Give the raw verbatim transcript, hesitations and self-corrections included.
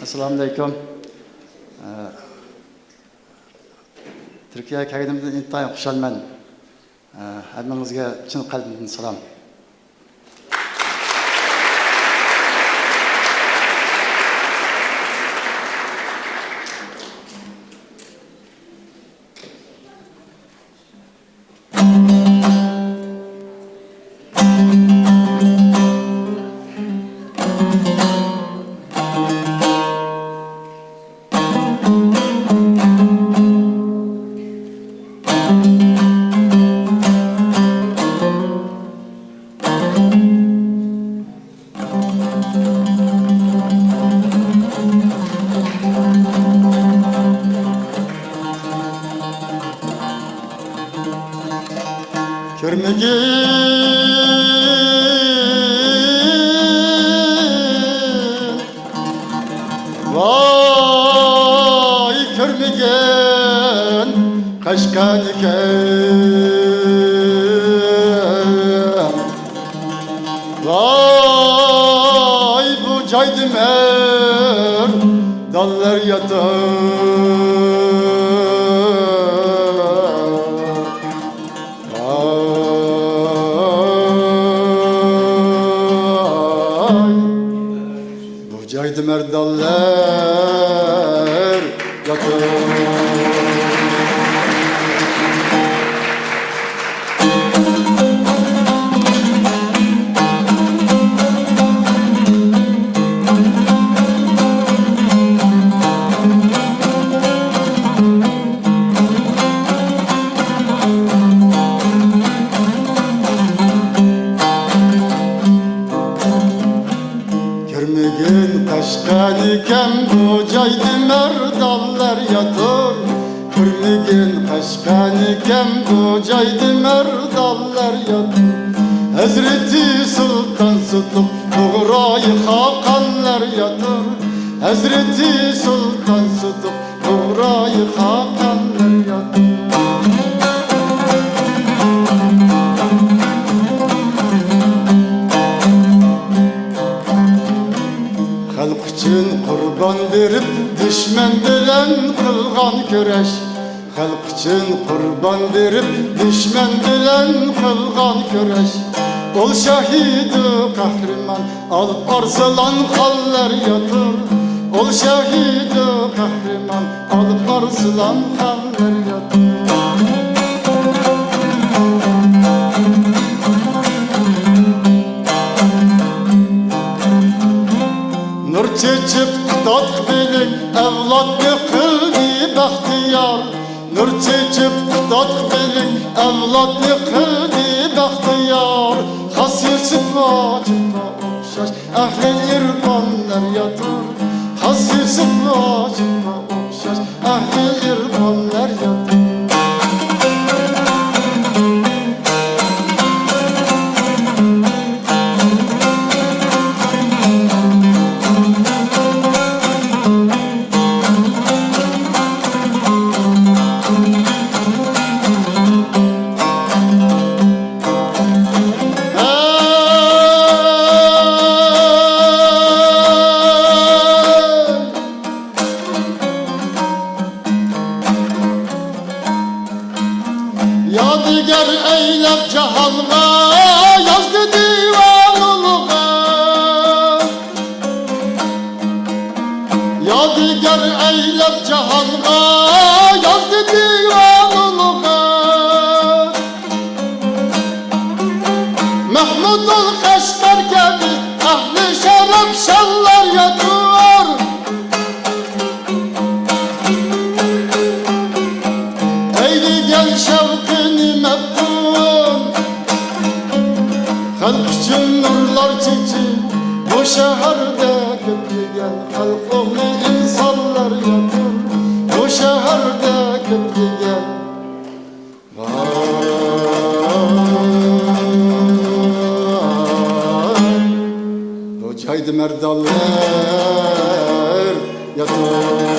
ئەسسالامۇئەلەيكۇم. ئە، تۈركىيەگە كەلگىنىمدىن ئىنتايىن خۇشالمەن. ئە، ھەممىڭىزگە چىن قەلبىمدىن سالام. كۆرمىگىن، ۋاي كۆرمىگىن قەشقەرنىكەن. ۋاي بۇ جايدا مەردانلار ياتار. ۋاي بۇ جايدا مەردانلار ياتار. كۆرمىگىن قەشقەرنىكەن، بۇ جايدا مەردانلار ياتار. كۆرمىگىن قەشقەرنىكەن، بۇ جايدا مەردانلار ياتار. ھەزرىتى سۇلتان سۇتۇق، توغراي خاقانلار ياتار. ھەزرىتى سۇلتان سۇتۇق، توغراي خاقانلار ياتار. خەلق ئۈچۈن قۇربان بېرىپ، دۈشمەن بىلەن قىلغان كۈرەش. خەلق ئۈچۈن قۇربان بېرىپ، دۈشمەن بىلەن قىلغان كۈرەش. ئۇل شەھىدى قەھرىمان ئالىپ ئارسلان خانلار ياتار. ئۇل شەھىدى قەھرىمان ئالىپ ئارسلان خانلار ياتار. نۇر چېچىپ قۇتادغۇ بىلىك ئەۋلادنى قىلدى بەختىيار. نۇر چېچىپ قۇتادغۇ بىلىك ئەۋلادنى قىلدى بەختىيار. خاس يۈسۈپ ۋاجىپقا ئوخشاش ئەھلى ئىرپانلار ياتار. خاس يۈسۈپ ۋاجىپقا ئوخشاش ئەھلى ئىرپانلار ياتار. يادىگەر ئەيلەپ جاھانغا يازدى دىۋانۇلغا. يادىگەر ئەيلەپ جاھانغا يازدى دىۋانۇلغا. مەھمۇدۇل قەشقەر كەبى ئەھلى شەرەپ شانلار ياتار. ئەيلىگەن شەۋقىنى مەپتۇن، خەلق ئۈچۈن نۇرلار چېچىپ، بۇ شەھەردە كۆپلىگەن خەلق ئوغلى ئىنسانلار ياتار. بۇ شەھەردە كۆپلىگەن ۋاي، بۇ جايدا مەردانلار ياتار.